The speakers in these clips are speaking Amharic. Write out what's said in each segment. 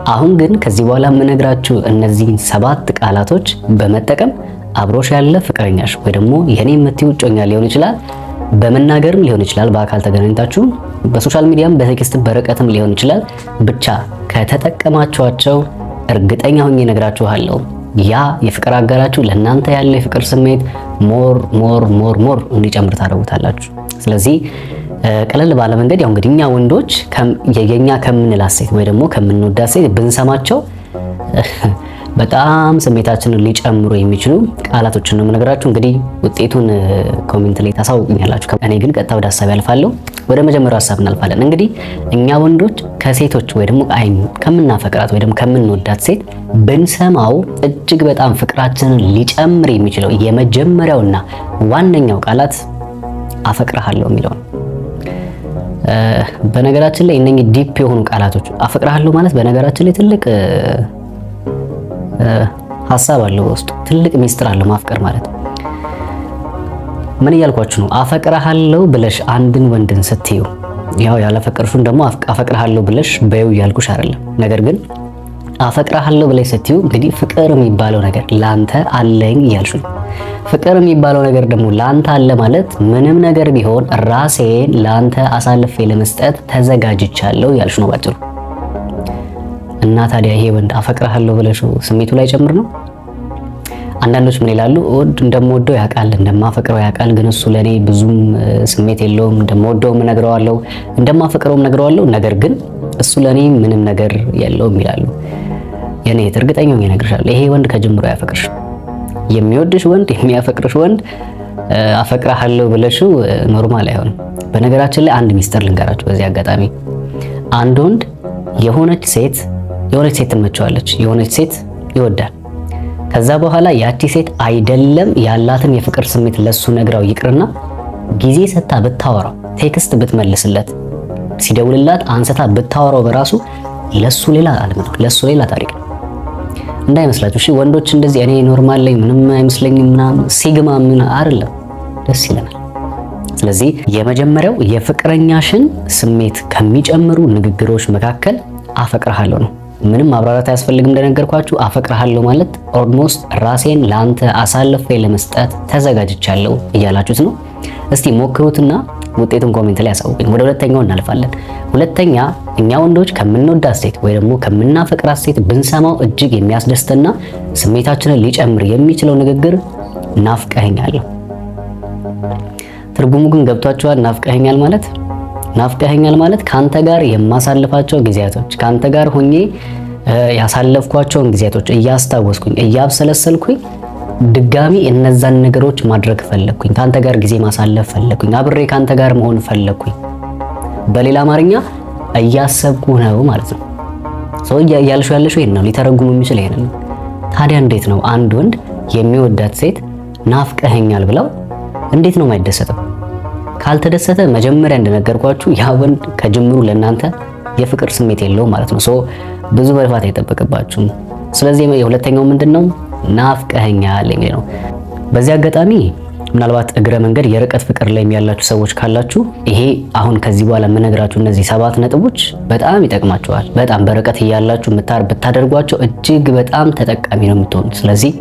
አሁን ግን ከዚህ በኋላ የምነግራችሁ እነዚህን 7 ቃላቶች በመጠቀም አብሮሽ ያለ ፍቅረኛሽ ወይ ደግሞ የኔ የምትይው እጮኛ ሊሆን ይችላል፣ በመናገርም ሊሆን ይችላል፣ በአካል ተገናኝታችሁ በ social media ም በ text በርቀትም ሊሆን ይችላል። ብቻ ከተጠቀማችኋቸው እርግጠኛ ሆኜ እነግራችኋለሁ ያ የፍቅር አጋራችሁ ለእናንተ ያለው የፍቅር ስሜት more more more more እንዲጨምር ታደርጉታላችሁ። ስለዚህ ቀለል ባለ መንገድ ያው እንግዲህ እኛ ወንዶች የኛ ከምንላት ሴት ወይ ደግሞ ከምንወዳት ሴት ብንሰማቸው በጣም ስሜታችንን ሊጨምሩ የሚችሉ ቃላቶችን ነው የምነግራችሁ። እንግዲህ ውጤቱን comment ላይ ታሳውቁኛላችሁ። እኔ ግን ቀጥታ ወደ ሀሳብ ያልፋለሁ። ወደ መጀመሪያው ሀሳብ እናልፋለን። እንግዲህ እኛ ወንዶች ከሴቶች ወይ ደግሞ አይን ከምናፈቅራት ወይ ደግሞ ከምንወዳት ሴት ብንሰማው እጅግ በጣም ፍቅራችንን ሊጨምር የሚችለው የመጀመሪያውና ዋነኛው ቃላት አፈቅርሃለሁ የሚለው ነው። በነገራችን ላይ እነኚህ deep የሆኑ ቃላቶች አፈቅርሃለሁ ማለት በነገራችን ላይ ትልቅ ሀሳብ አለው በውስጡ፣ ትልቅ ሚስጥር አለው ማፍቀር ማለት። ምን እያልኳችሁ ነው? አፈቅርሃለሁ ብለሽ አንድን ወንድን ስትዩ፣ ያው ያላፈቀርሽውን ደግሞ አፈቅርሃለሁ ብለሽ በይው እያልኩሽ አይደለም። ነገር ግን አፈቅርሃለሁ ብለሽ ስትዩ እንግዲህ ፍቅር የሚባለው ነገር ላንተ አለኝ እያልሽ ነው። ፍቅር የሚባለው ነገር ደግሞ ላንተ አለ ማለት ምንም ነገር ቢሆን ራሴን ላንተ አሳልፌ ለመስጠት ተዘጋጅቻለሁ እያልሽ ነው ባጭሩ። እና ታዲያ ይሄ ወንድ አፈቅርሃለሁ ብለሽ ስሜቱ ላይ ጨምር ነው። አንዳንዶች ምን ይላሉ? እንደምወደው ያውቃል፣ እንደማፈቅረው ያውቃል፣ ግን እሱ ለኔ ብዙም ስሜት የለውም። እንደምወደውም እነግረዋለሁ፣ እንደማፈቅረውም እነግረዋለሁ፣ ነገር ግን እሱ ለኔ ምንም ነገር የለውም ይላሉ። የኔ እርግጠኛ ሆኜ እነግርሻለሁ፣ ይሄ ወንድ ከጅምሮ አያፈቅርሽም። የሚወድሽ ወንድ፣ የሚያፈቅርሽ ወንድ አፈቅርሃለሁ ብለሽው normal አይሆንም። በነገራችን ላይ አንድ ሚስጥር ልንገራችሁ በዚህ አጋጣሚ። አንድ ወንድ የሆነች ሴት ትመቸዋለች፣ የሆነች ሴት ይወዳል። ከዛ በኋላ ያቺ ሴት አይደለም ያላትን የፍቅር ስሜት ለሱ ነግራው ይቅርና ጊዜ ሰጥታ ብታወራው፣ text ብትመልስለት፣ ሲደውልላት አንስታ ብታወራው በራሱ ለሱ ሌላ ዓለም ነው፣ ለሱ ሌላ ታሪክ ነው። እንዳይመስላችሁ እሺ። ወንዶች እንደዚህ እኔ normal ላይ ምንም አይመስለኝም ምናምን sigma ምን አይደለም፣ ደስ ይለናል። ስለዚህ የመጀመሪያው የፍቅረኛሽን ስሜት ከሚጨምሩ ንግግሮች መካከል አፈቅርሃለሁ ነው። ምንም ማብራራት አያስፈልግም። እንደነገርኳችሁ አፈቅርሃለሁ ማለት almost ራሴን ለአንተ አሳልፌ ለመስጠት ተዘጋጅቻለሁ እያላችሁት ነው። እስቲ ሞክሩትና ውጤቱን comment ላይ ያሳውቁኝ። ወደ ሁለተኛው እናልፋለን። ሁለተኛ እኛ ወንዶች ከምንወዳት ሴት ወይ ደግሞ ከምናፈቅራት ሴት ብንሰማው እጅግ የሚያስደስትና ስሜታችንን ሊጨምር የሚችለው ንግግር ናፍቀኸኛል። ትርጉሙ ግን ገብቷችኋል? ናፍቀኸኛል ማለት ናፍቀኸኛል ማለት ካንተ ጋር የማሳልፋቸው ጊዜያቶች፣ ካንተ ጋር ሆኜ ያሳለፍኳቸውን ጊዜያቶች እያስታወስኩኝ እያብሰለሰልኩኝ ድጋሚ እነዛን ነገሮች ማድረግ ፈለግኩኝ። ካንተ ጋር ጊዜ ማሳለፍ ፈለግኩኝ። አብሬ ካንተ ጋር መሆን ፈለግኩኝ። በሌላ አማርኛ እያሰብኩ ነው ማለት ነው። ሰው እያልሽው ያለሽው ይሄን ነው፣ ሊተረጉም የሚችል ይሄን ነው። ታዲያ እንዴት ነው አንድ ወንድ የሚወዳት ሴት ናፍቀኸኛል ብለው እንዴት ነው የማይደሰተው? ካልተደሰተ መጀመሪያ እንደነገርኳችሁ ያ ወንድ ከጅምሩ ለእናንተ የፍቅር ስሜት የለውም ማለት ነው። so ብዙ መልፋት አይጠበቅባችሁም። ስለዚህ የሁለተኛው ምንድነው? ናፍቀኸኛል የሚል ነው። በዚህ አጋጣሚ ምናልባት እግረ መንገድ የርቀት ፍቅር ላይ ያላችሁ ሰዎች ካላችሁ ይሄ አሁን ከዚህ በኋላ የምነግራችሁ እነዚህ 7 ነጥቦች በጣም ይጠቅማችኋል። በጣም በርቀት እያላችሁ ብታደርጓቸው እጅግ በጣም ተጠቃሚ ነው የምትሆኑት። ስለዚህ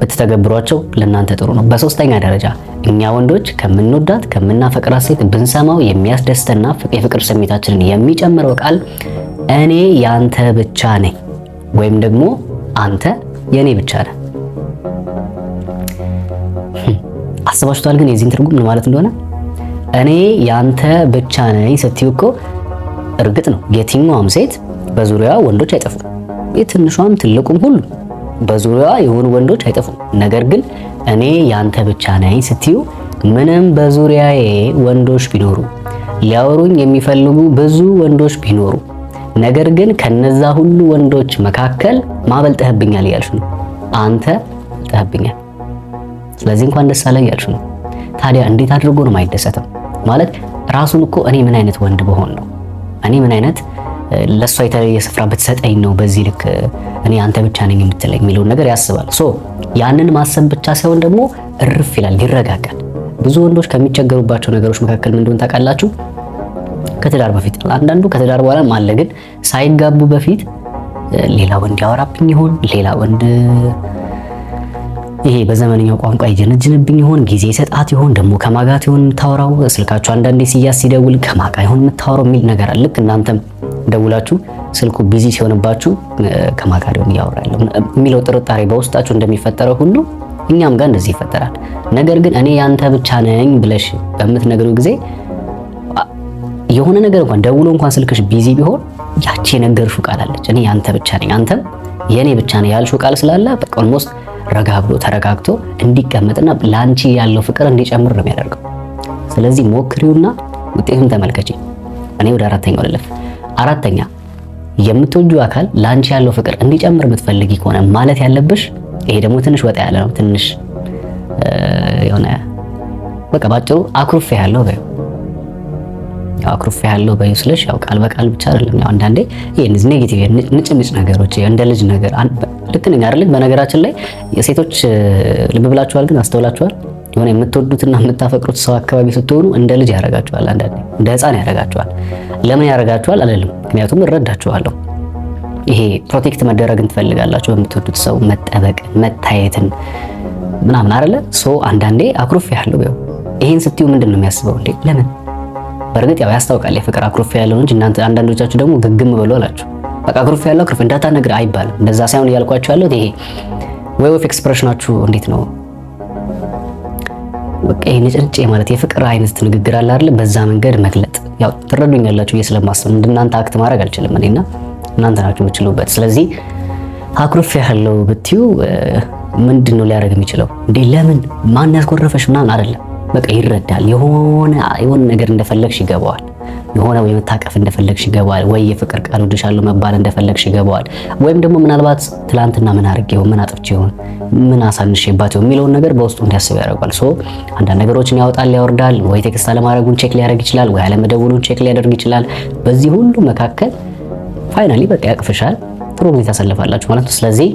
ብትተገብሯቸው ለእናንተ ጥሩ ነው። በሶስተኛ ደረጃ እኛ ወንዶች ከምንወዳት ከምናፈቅራት ሴት ብንሰማው የሚያስደስተና የፍቅር ስሜታችንን የሚጨምረው ቃል እኔ ያንተ ብቻ ነኝ ወይም ደግሞ አንተ የኔ ብቻ ነህ። አስባችሁታል? ግን የዚህን ትርጉም ምን ማለት እንደሆነ? እኔ ያንተ ብቻ ነኝ ስትዩ እኮ እርግጥ ነው የትኛዋም ሴት በዙሪያዋ ወንዶች አይጠፉም። የትንሿም ትልቁም ሁሉ በዙሪያዋ የሆኑ ወንዶች አይጠፉም። ነገር ግን እኔ ያንተ ብቻ ነኝ ስትዩ ምንም በዙሪያዬ ወንዶች ቢኖሩ፣ ሊያወሩኝ የሚፈልጉ ብዙ ወንዶች ቢኖሩ፣ ነገር ግን ከነዛ ሁሉ ወንዶች መካከል ማበልጠህብኛል እያልሽ ነው። አንተ በልጠህብኛል፣ ስለዚህ እንኳን ደስ አለህ እያልሽ ነው። ታዲያ እንዴት አድርጎ ነው የማይደሰተው? ማለት ራሱን እኮ እኔ ምን አይነት ወንድ በሆን ነው፣ እኔ ምን አይነት ለሷ የተለየ ስፍራ ብትሰጠኝ ነው በዚህ ልክ እኔ አንተ ብቻ ነኝ የምትለኝ የሚለውን ነገር ያስባል። so ያንን ማሰብ ብቻ ሳይሆን ደግሞ እርፍ ይላል፣ ይረጋጋል። ብዙ ወንዶች ከሚቸገሩባቸው ነገሮች መካከል ምን እንደሆነ ታውቃላችሁ? ከትዳር በፊት አንዳንዱ ከትዳር በኋላም አለ፣ ግን ሳይጋቡ በፊት ሌላ ወንድ ያወራብኝ ይሆን? ሌላ ወንድ ይሄ በዘመነኛው ቋንቋ ይጀነጅንብኝ ይሆን? ጊዜ ሰጣት ይሆን? ደግሞ ከማጋት ይሆን የምታወራው? ስልካችሁ አንዳንዴ ሲያዝ ሲደውል ከማጋ ይሆን የምታወራው የሚል ነገር አለ። ልክ እናንተም ደውላችሁ ስልኩ busy ሲሆንባችሁ ከማጋ ይሆን እያወራ ያለው የሚለው ጥርጣሬ በውስጣችሁ እንደሚፈጠረው ሁሉ እኛም ጋር እንደዚህ ይፈጠራል። ነገር ግን እኔ ያንተ ብቻ ነኝ ብለሽ በምትነግሪው ጊዜ የሆነ ነገር እንኳን ደውሎ እንኳን ስልክሽ busy ቢሆን ያቺ የነገርሽው ቃል አለች። እኔ ያንተ ብቻ ነኝ፣ አንተም የኔ ብቻ ነህ ያልሽው ቃል ስላለ በቃ almost ረጋ ብሎ ተረጋግቶ እንዲቀመጥና ላንቺ ያለው ፍቅር እንዲጨምር ነው የሚያደርገው። ስለዚህ ሞክሪውና ውጤቱን ተመልከቺ። እኔ ወደ አራተኛው ልለፍ። አራተኛ፣ የምትወጂው አካል ላንቺ ያለው ፍቅር እንዲጨምር የምትፈልጊ ከሆነ ማለት ያለብሽ፣ ይሄ ደግሞ ትንሽ ወጣ ያለ ነው። ትንሽ የሆነ በቃ ባጭሩ አኩርፌሃለሁ በይው። ያው አኩርፌሃለሁ በይው ስልሽ ያው ቃል በቃል ብቻ አይደለም። ያው አንዳንዴ ይሄ negative ንጭንጭ ነገሮች እንደ ልጅ ነገር ልክ ነኝ አይደል? በነገራችን ላይ የሴቶች ልብ ብላችኋል፣ ግን አስተውላችኋል? የሆነ የምትወዱትና የምታፈቅሩት ሰው አካባቢ ስትሆኑ እንደ ልጅ ያደርጋችኋል። አንዳንዴ እንደ ሕፃን ያደርጋችኋል። ለምን ያደርጋችኋል አልልም፣ ምክንያቱም እረዳችኋለሁ። ይሄ protect መደረግን ትፈልጋላችሁ፣ በምትወዱት ሰው መጠበቅን፣ መታየትን ምናምን አይደለ? So አንዳንዴ አኩርፌሃለሁ በይው። ይሄን ስትዩ ምንድን ነው የሚያስበው? እንዴ ለምን? በእርግጥ ያው ያስታውቃል የፍቅር አኩርፌሃለሁ እንጂ እናንተ አንዳንዶቻችሁ ደግሞ ግግም በሉ አላችሁ። በቃ አኩርፌሃለሁ አኩርፌ እንዳታነግር አይባልም። እንደዛ ሳይሆን እያልኳችሁ ያለሁት ይሄ way of expression ኣችሁ እንዴት ነው? በቃ ይሄ ንጭንጭ ማለት የፍቅር አይነት ንግግር አለ አይደል? በዛ መንገድ መግለጥ፣ ያው ትረዱኛላችሁ ብዬ ስለማስብ እንደናንተ act ማድረግ አልችልም እኔና እናንተ ናችሁ የምትችሉበት። ስለዚህ አኩርፌሃለሁ ብትዩ ምንድን ነው ሊያደርግ የሚችለው? እንዴ ለምን፣ ማን ያስኮረፈሽ ምናምን አይደለም። በቃ ይረዳል። የሆነ የሆነ ነገር እንደፈለግሽ ይገባዋል። የሆነ ወይ መታቀፍ እንደፈለግሽ ይገባዋል። ወይ የፍቅር ቃል ወድሻለሁ መባል እንደፈለግሽ ይገባዋል። ወይም ደግሞ ምናልባት ትላንትና ምን አድርጌ ይሆን፣ ምን አጥፍቼ ይሆን፣ ምን አሳንሼባት ይሆን የሚለውን ነገር በውስጡ እንዲያስብ ያደርገዋል። So አንዳንድ ነገሮችን ያወጣል፣ ያወርዳል። ወይ text አለማድረጉን check ሊያደርግ ይችላል፣ ወይ አለመደወሉን check ሊያደርግ ይችላል። በዚህ ሁሉ መካከል finally በቃ ያቅፍሻል። ጥሩ ጊዜ ታሳልፋላችሁ ማለት ነው። ስለዚህ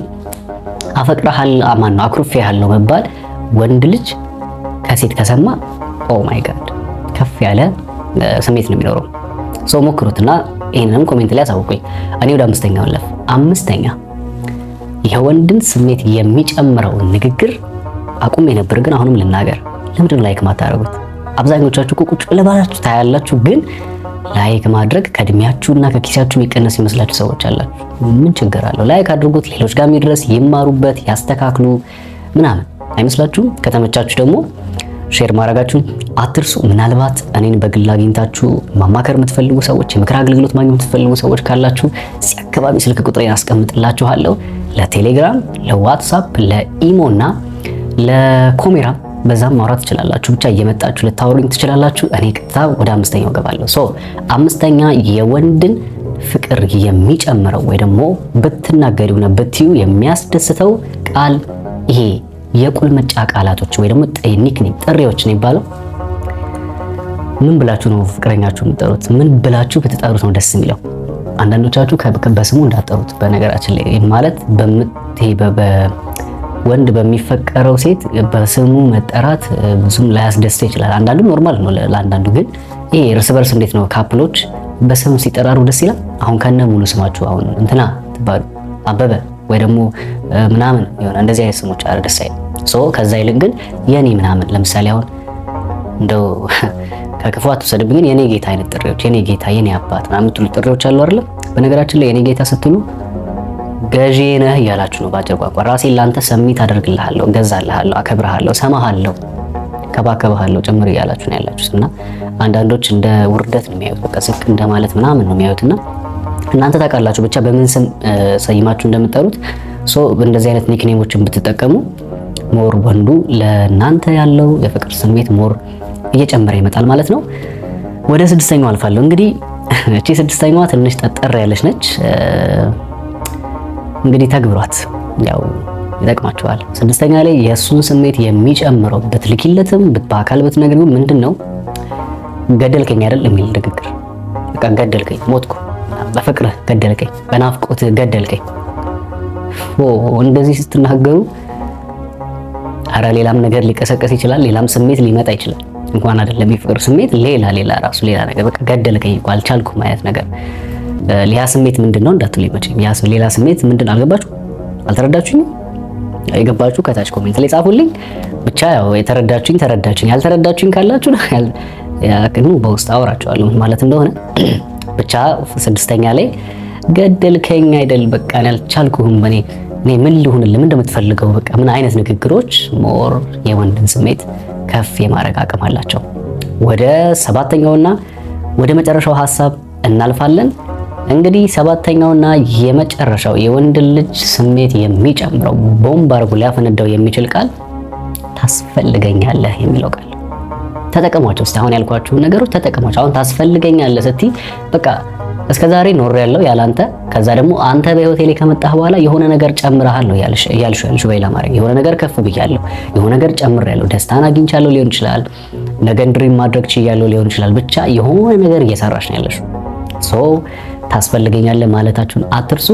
አፈቅርሃለሁ ማን ነው አኩርፌሃለሁ መባል ወንድ ልጅ ከሴት ከሰማ oh my God ከፍ ያለ ስሜት ነው የሚኖረው። So ሞክሩትና ይሄንንም comment ላይ አሳውቁኝ። እኔ ወደ አምስተኛው ልለፍ። አምስተኛ፣ የወንድን ስሜት የሚጨምረው ንግግር አቁሜ ነበር፣ ግን አሁንም ልናገር። ለምንድን ነው like ማታደርጉት? አብዛኞቻችሁ እኮ ቁጭ ብላችሁ ታያላችሁ፣ ግን like ማድረግ ከእድሜያችሁና ከኪሳችሁ የሚቀነስ ይመስላችሁ ሰዎች አላችሁ። ምን ችግር አለው? Like አድርጉት፣ ሌሎች ጋር የሚድረስ፣ ይማሩበት፣ ያስተካክሉ ምናምን አይመስላችሁም? ከተመቻችሁ ደግሞ share ማድረጋችሁን አትርሱ። ምናልባት እኔን በግል አግኝታችሁ ማማከር የምትፈልጉ ሰዎች፣ የምክር አገልግሎት ማግኘት የምትፈልጉ ሰዎች ካላችሁ እዚህ አካባቢ ስልክ ቁጥሬን አስቀምጥላችኋለሁ። ለቴሌግራም፣ ለዋትሳፕ፣ ለኢሞ እና ለኮሜራ በዛም ማውራት ትችላላችሁ። ብቻ እየመጣችሁ ልታወሩኝ ትችላላችሁ። እኔ ቀጥታ ወደ አምስተኛው ገባለሁ። So አምስተኛ፣ የወንድን ፍቅር የሚጨምረው ወይ ደግሞ ብትናገሪውና ብትዩ የሚያስደስተው ቃል ይሄ የቁልምጫ ቃላቶች ወይ ደግሞ nickname ጥሪዎች ነው የሚባለው። ምን ብላችሁ ነው ፍቅረኛችሁ የምትጠሩት? ምን ብላችሁ ብትጠሩት ነው ደስ የሚለው? አንዳንዶቻችሁ በስሙ እንዳትጠሩት። በነገራችን ላይ ማለት ወንድ በሚፈቀረው ሴት በስሙ መጠራት ብዙም ላያስደስተው ይችላል። አንዳንዱ normal ነው ለአንዳንዱ ግን ይሄ እርስ በርስ እንዴት ነው couple ኦች በስም ሲጠራሩ ደስ ይላል። አሁን ከነ ሙሉ ስማችሁ አሁን እንትና ትባሉ አበበ ወይ ደግሞ ምናምን የሆነ እንደዚህ አይነት ስሞች አረ ደስ አይልም። So ከዛ ይልቅ ግን የኔ ምናምን፣ ለምሳሌ አሁን እንደው ከክፉ አትውሰድብኝ፣ ግን የኔ ጌታ አይነት ጥሪዎች፣ የኔ ጌታ፣ የኔ አባት ምናምን የምትሉ ጥሪዎች አሉ አይደለም? በነገራችን ላይ የኔ ጌታ ስትሉ ገዢ ነህ እያላችሁ ነው። ባጭር ቋንቋ ራሴን ላንተ submit አደርግልሃለሁ፣ እገዛልሃለሁ፣ አከብርሃለሁ፣ ሰማሃለሁ፣ ከባከብሃለሁ ጭምር እያላችሁ ነው ያላችሁት። እና አንዳንዶች እንደ ውርደት ነው የሚያዩት፣ በቃ ዝቅ እንደማለት ምናምን ነው የሚያዩትና እናንተ ታውቃላችሁ ብቻ በምን ስም ሰይማችሁ እንደምትጠሩት። So እንደዚህ አይነት nickname ኦችን ብትጠቀሙ more ወንዱ ለእናንተ ያለው የፍቅር ስሜት more እየጨመረ ይመጣል ማለት ነው። ወደ ስድስተኛው አልፋለሁ። እንግዲህ እቺ ስድስተኛዋ ትንሽ ጠጠር ያለች ነች። እንግዲህ ተግብሯት፣ ያው ይጠቅማችኋል። ስድስተኛ ላይ የእሱን ስሜት የሚጨምረው ብትልኪለትም በአካል ብትነግሪው ምንድን ነው፣ ገደልከኝ አይደል የሚል ንግግር። በቃ ገደልከኝ፣ ሞትኩ፣ በፍቅርህ ገደልከኝ፣ በናፍቆትህ ገደልከኝ። እንደዚህ ስትናገሩ አረ ሌላም ነገር ሊቀሰቀስ ይችላል፣ ሌላም ስሜት ሊመጣ ይችላል። እንኳን አይደለም የፍቅር ስሜት፣ ሌላ ሌላ ራሱ ሌላ ነገር በቃ ገደልከኝ እኮ አልቻልኩም አይነት ነገር። ሌላ ስሜት ምንድን ነው እንዳትሉኝ፣ መቼም ያ ሌላ ስሜት ምንድን አልገባችሁ? አልተረዳችሁኝም? የገባችሁ ከታች comment ላይ ጻፉልኝ። ብቻ ያው የተረዳችሁኝ ተረዳችሁኝ፣ ያልተረዳችሁኝ ካላችሁ ያቅኑ በውስጥ አወራችኋለሁ ማለት እንደሆነ። ብቻ ስድስተኛ ላይ ገደልከኝ አይደል፣ በቃ ያልቻልኩህም፣ እኔ ምን ልሁንልህ፣ ምን እንደምትፈልገው፣ በቃ ምን አይነት ንግግሮች more የወንድን ስሜት ከፍ የማድረግ አቅም አላቸው። ወደ ሰባተኛውና ወደ መጨረሻው ሀሳብ እናልፋለን። እንግዲህ ሰባተኛውና የመጨረሻው የወንድ ልጅ ስሜት የሚጨምረው፣ ቦምብ አድርጎ ሊያፈነዳው የሚችል ቃል ታስፈልገኛለህ የሚለው ቃል። ተጠቀሟቸው። እስቲ አሁን ያልኳችሁን ነገሮች ተጠቀሟቸው። አሁን ታስፈልገኛለህ ስትይ በቃ እስከ ዛሬ ኖሬያለሁ ያላንተ፣ ከዛ ደግሞ አንተ በህይወቴ ላይ ከመጣህ በኋላ የሆነ ነገር ጨምረሃል ነው ያልሽው። በሌላ አማርኛ የሆነ ነገር ከፍ ብያለሁ፣ የሆነ ነገር ጨምሬያለሁ፣ ደስታን አግኝቻለሁ ሊሆን ይችላል፣ ነገን dream ማድረግ ችያለሁ ሊሆን ይችላል። ብቻ የሆነ ነገር እየሰራሽ ነው ያለሽው። So ታስፈልገኛለህ ማለታችሁን አትርሱ።